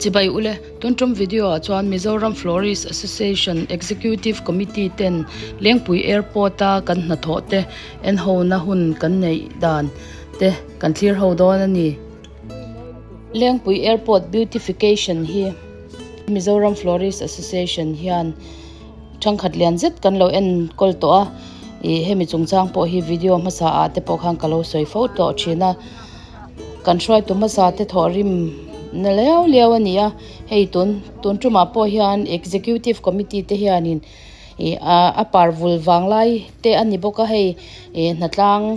Chibai ule, tun tum video ah chuan Mizoram Florist Association Executive Committee ten Lengpui Airport a kan hnathawh te en ho na hun kan neih dan te kan thlir ho dawn a ni. Lengpui Airport Beautification hi Mizoram Florist Association hian Thangkhat lian zet kan lo enkawl tawh a, ih hemi chungchang pawh hi video hmasa ah te pawh khan ka lo sawi fo tawh thin a, kan hruaitu hmasa te thawhrim na liau liau a ni a, hei tun tun tumah pawh hian executive committee te hianin ih a par vul vang lai te a ni bawk a hei ih hnatlang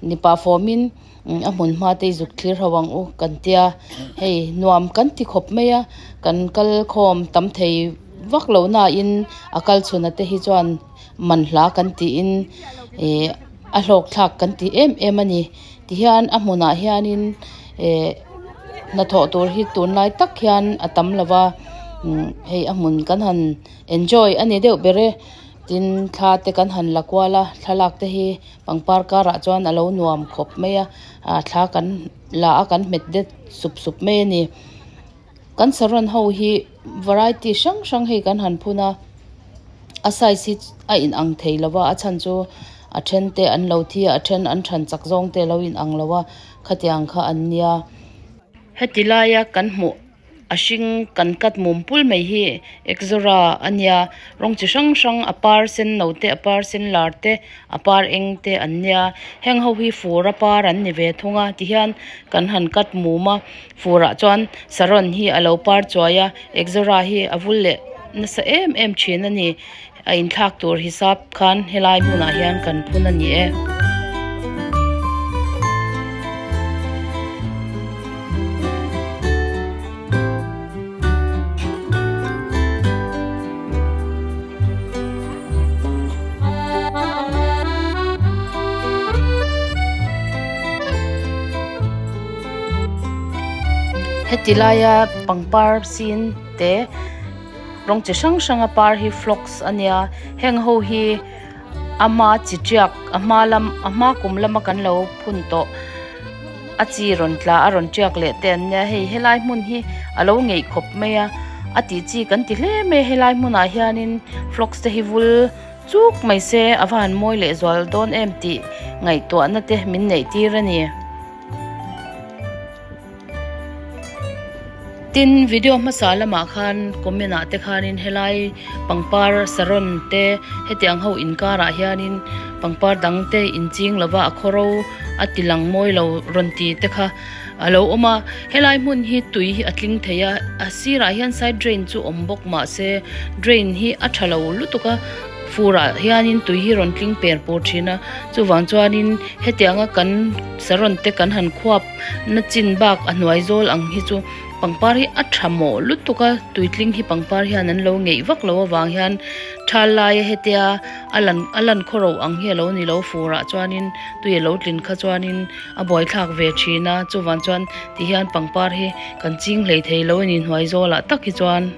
ni pah fawmin a hmun hma te hi zuk thlir ho ang u kan tia hei nuam kan ti khawp mai a kan kal khawm tam thei. Vak lo nain a kal chhuna te hi chuan man hla kan tiin ih a hlawk thlak kan ti em em a ni tihian a hmunah hianin eh hnathawh tur hi tunlai tak hian a tam lo va umm hei a hmun kan han enjoy a ni deuh ber e tin thla te kan han la kual a thlalak te hi pangpar karah chuan a lo nuam khawp mai a ah thla kan la a kan hmet det sup sup mai a ni. Kan saron ho hi variety hrang hrang hei kan han phun a a size hi a in ang thei lo va a chhan chu a then te an lo thi a a then an than chak zawng te a lo in ang lo a khatiang kha an nia. Heti laia kan hmuh a hring kan cut mum pul mai hi exora a nia rawng chi hrang hrang a par sen no te a par sen lar te a par eng te an nia heng ho hi fur a par an ni ve thung a tihian kan han cut mum a. Furah chuan saron hi a lo par chuai a exora hi a vul leh nasa em em thin a ni a inthlak tur hisap khan helai hmunah hian kan phun a ni e. Heti laia pangpar sin te rawng chi hrang hrang a par hi phlox a nia heng ho hi ama chi tiak a hma lam a hma kum lama kan lo phun tawh a chi rawn tla a rawn tiak leh te an nia hei helai hmun hi a lo ngeih khawp mai a a tih chi kan ti hle mai a helai hmunah hianin phlox te hi vul Chuk mai se a va han mawi leh zual dawn em tih ngaihtuahna te min neih tir a ni. Tin, video hmasa lamah khan comment ah te khanin helai pangpar saron te hetiang ho inkarah hianin pangpar dang te inching lova a khawro a ti lang mawi lo rawn ti te kha a lo awm a. Helai hmun hi tui hi a tling thei a, a sirah hian side drain chu awm bawk mahse drain hi a tha lo lutuk a furah hianin tui hi rawn tling per pur thin a chuvang chuanin hetianga kan saron te kan han khuap na chin bak a hnuai zawl ang hi chu pangpar hi a tha mawh lutuk a tui tling hi pangpar hian an lo ngeih vak lo avang hian thal laia hetia a lan a lan khawro ang hi a lo ni lo furah chuanin tui a lo tlin kha chuanin a buaithlak ve thin a chuvang chuan tihian pangpar hi kan ching hlei thei lo a ni hnuai zawlah tak hi chuan.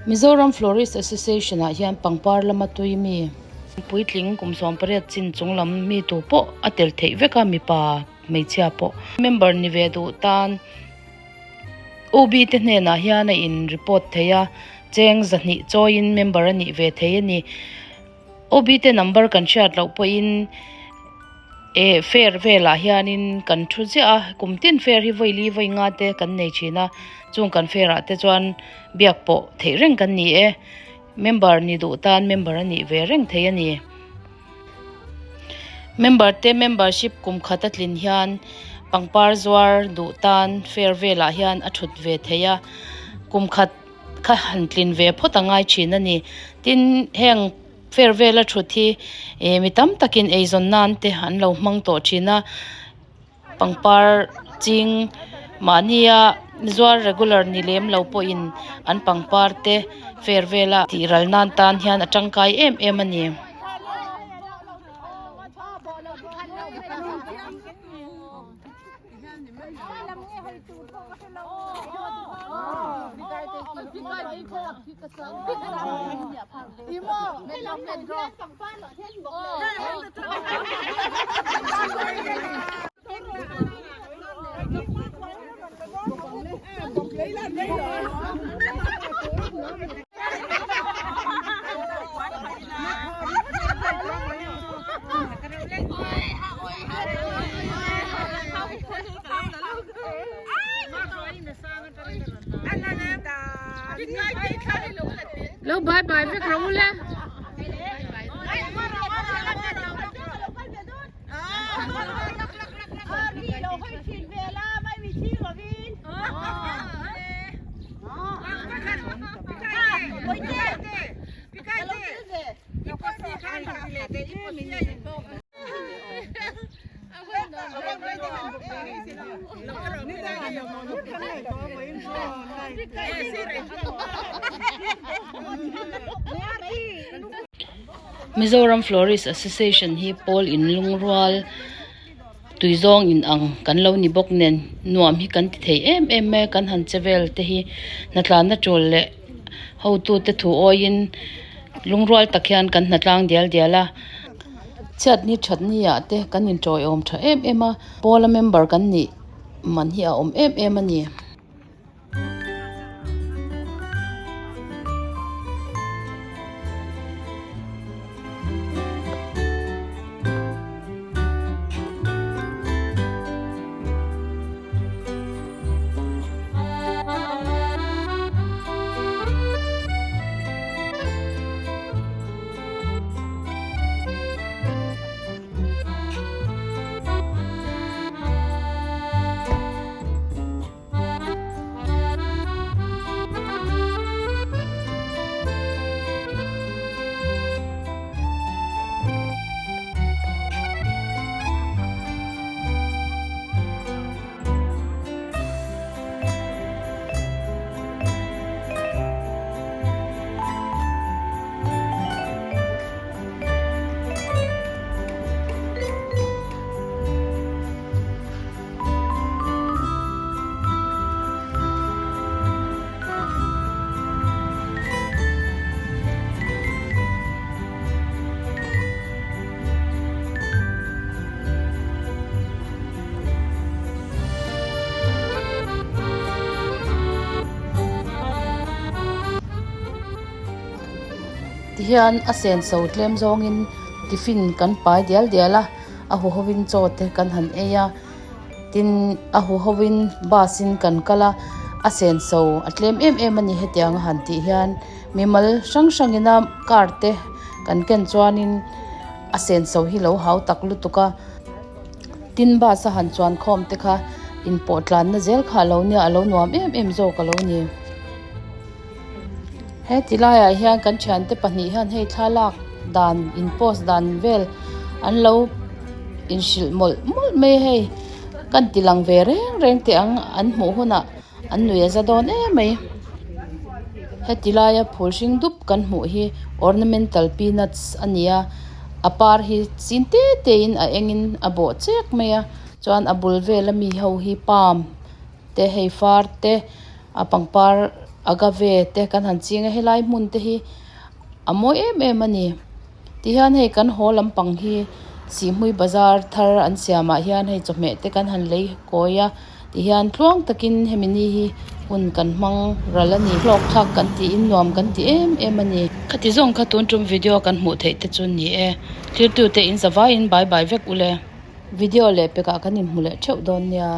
Mizoram Florist Association ah hian pangpar lama tui mi puitling kum 18 chin chung lam mi tu pawh a tel theih vek a mipa hmeichhia pawh member ni ve duh tan UB te hnenah hian a in report thei a cheng zahnih chawiin member a nih ve thei a ni. OB te number kan hriat loh pawhin eh fair velah hianin kan thu ziah a kum tin fair hi vawi li vawi nga te kan nei thin a chung kan fair ah te chuan biak pawh theih reng kan ni e member ni duh tan member a nih ve reng thei a ni. Member te membership kum khat a tlin hian pangpar zuar duh tan fair velah hian a thut ve thei a kum khat. kha han tlin ve phawt a ngai thin a ni. Tin, heng fair vela thut hi eh mi tam takin eizawn nan te an lo hmang tawh thin a, pangpar ching mahnia zuar regular ni lem lo pawhin an pangpar te fair vela tih ral nan tan hian a tangkai em em a ni. Lo bye bye vek rawh u le. Mizoram Florist Association hi pawl in lungrual tui zawng in ang kan lo ni bawk nen nuam hi kan ti thei em em mai a kan han che vel te hi hnatlanna tul leh hotute thu awiin lungrual tak hian kan hnatlang dial dial a. Chhiatni thatni ah te kan intawiawm tha em em a pawla member kan nih man hi a awm em em a ni. Tihian a senso tlem zawngin tiffin kan pai dial dial a a huhovin chaw te kan han ei a tin a huhovin bus in kan kal a a senso a tlem em em a ni hetiang a han tih hian mimal hrang hrangin a car te kan ken chuanin a senso hi lo hau tak lutuk a. Tin bus a han chuan khawm te kha inpawh tlanna zel kha a lo nia a lo nuam em em zawk a lo ni. He ti laiah hian kan thiante pahnih hian hei thlalak dan in post dan vel an lo inhrilh mawlh mawlh mai a hei kan ti lang ve reng reng teh ang an hmuh hunah an nuih a za dawn em mai. Heti laia phul hring dup kan hmuh hi ornamental peanuts a ni a a par hi chin te te in a eng in a bawh chek mai a chuan a bul vel ami ho hi palm te hei far te a pangpar. Agave te kan han ching a helai hmun te hi a mawi em em a ni tihian hei kan haw lampang hi sihhmui bazar thar an siam ah hian hei chawhmeh te kan han lei kawi a tihian tluang takin hemi ni hi hun kan hmang ral a ni hlawk thlak kan tiin nuam kan ti em em a ni. Khati zawng kha tun tum video kan hmuh theih te chu ni e thlir tute in zavaiin bye bye vek ule video leh pekah kan inhmu leh theuh dawn nia.